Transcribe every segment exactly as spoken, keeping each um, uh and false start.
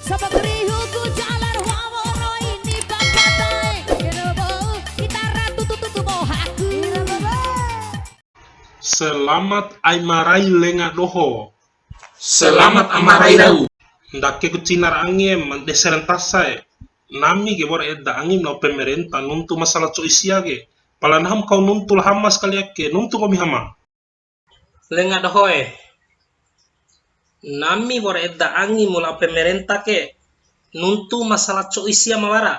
Sabagrihu ku jalar wawo roi ni bakatae. Ira bou, gitara tutu tutu bohaku. Ira bou. Selamat ai marai lenga doho. Selamat amarai rau. Ndake ku cinar angi e, ma ndese rentasa e. Nami ke wa'ur eda angi ma lao pemerenta nuntu masalah co'i sia ke. Pala nahu ma kau nuntu la Hama sakali ake, nuntu nggomi Hama. Lenga doho e. Nami wa'ur eda angi mu lao pemerenta ke. Nuntu masalah co'i sia ma wara.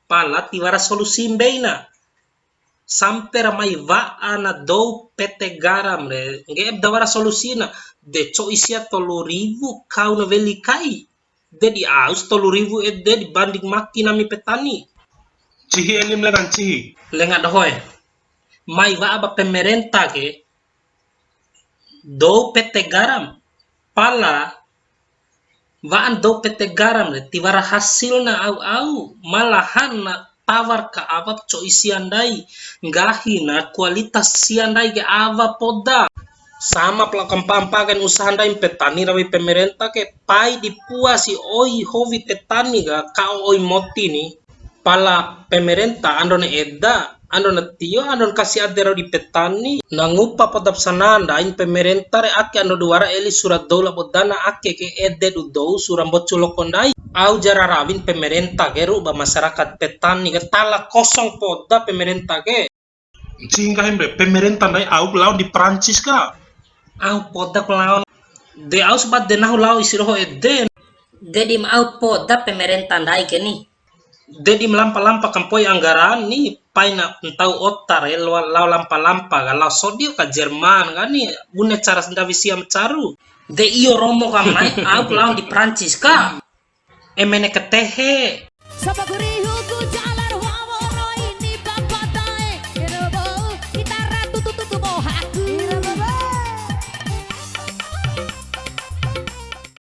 Pala tiwara solusi mbeina. Sampe ra mai wa'a na dou P T Garam re, ngge'e da wara solusina, de co'i sia tolu riwu kau na weli kai, de di aus tolu riwu ede dibanding maki nami petani. Cihi elim lenga cihi. Lenga doho e, mai wa'a ba pemerenta ke, dou P T Garam, pala wa'an dou P T Garam re, tiwara hasilna au-au, malahan na tawar ka awa co'i sia ndai, nggahi na kualitas sia ndai ke awa poda. Sama pala kampa-ampa kain usaha ndai petani rawi pemerenta ke, pai di pua si oi howi petani ka, ka'o oi moti ni. Pala pemerenta ando na eda, ando na tio, ando na kasi ade rau di petani. Na ngupa podap sana ndain pemerenta re ake ando du wara eli sura dou labo dana ake ke ede du dou sura mbocu loko ndai. Au ja ra rawin pemerenta ke ru'u ba masyarakat petani ke tala kosong poda pemerenta ke. Ncihi nggahim re, pemerenta ndai au lao di Prancis ka. Au poda ku lao. De au sebat de nahu lao isi roho ede. De di ma au poda pemerenta ndai ke ni. De di ma lampa-lampa kampoi anggaran ni, paina ntau ota re, lao, lao lampa-lampa ka, lao sodir ka Jerman ka ni, bune cara ndawi sia ma caru. De iyo romo ka mai, au ku lao di Prancis ka. Emene ketehe. Sabaguri